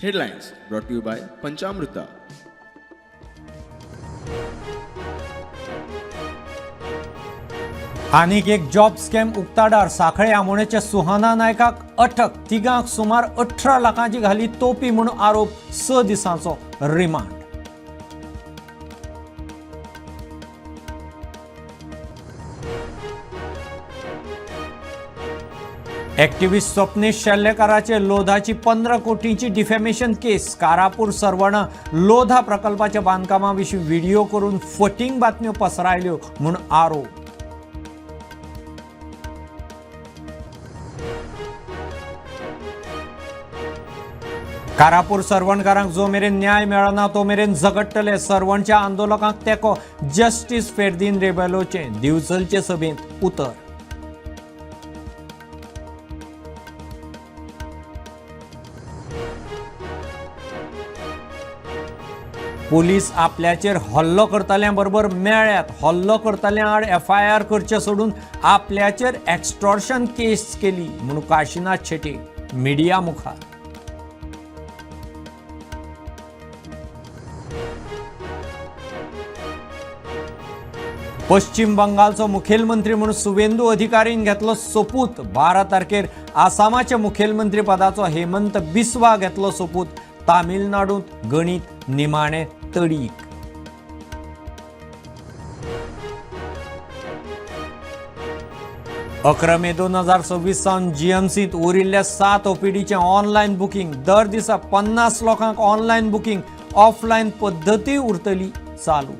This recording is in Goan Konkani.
Headlines brought to you by Panchamruta. आनीक एक जॉब स्कॅम उक्ताडार. सांखळे आमोणेच्या सुहाना नायकाक अटक. तिगांक सुमार 18 लाखांची घाली तोपी म्हूण आरोप. 6 दिसांचो रिमांड. एक्टिव्हिस्ट स्वप्नेश शेल्लेकाराचे लोधाची 15 कोटींची डिफेमेशन केस. कारापूर सर्वणा लोधा प्रकल्पाच्या बांदकामा विशीं व्हिडिओ करून फटींग बातम्यो पसरायल्यो म्हूण आरोप. कारापूर सर्वणकारांक जो मेरेन न्याय मेळना तो मेरेन झगडटले. सर्वणच्या आंदोलकांक तेंको. जस्टीस फेर्दीन रेबेलोचे दिवचलचे सभेंत उतर. पोलीस आपल्याचेर हल्लो करतल्या बरोबर मेळ्ळ्यात. हल्लो करतल्या आड एफआयआर करचे सोडून आपल्याचेर एक्स्टॉर्शन केस केली म्हूण काशिनाथ शेट्ये मिडिया मुखार. पश्चिम बंगालचो मुखेलमंत्री म्हूण सुवेंदू अधिकारीन घेतलो सोपूत. 12 तारखेर आसामाच्या मुखेलमंत्री पदाचो हेमंत बिस्वा घेतलो सोपूत. तामिळनाडूंत गणीत निमाणे तडीक. 11 मे 2026 सावन जीएमसींत उरिल्ल्या 7 ओपीडीचें ऑनलायन बुकींग. दर दिसा 50 लोकांक ऑनलायन बुकींग. ऑफलायन पद्दती उरतली चालू.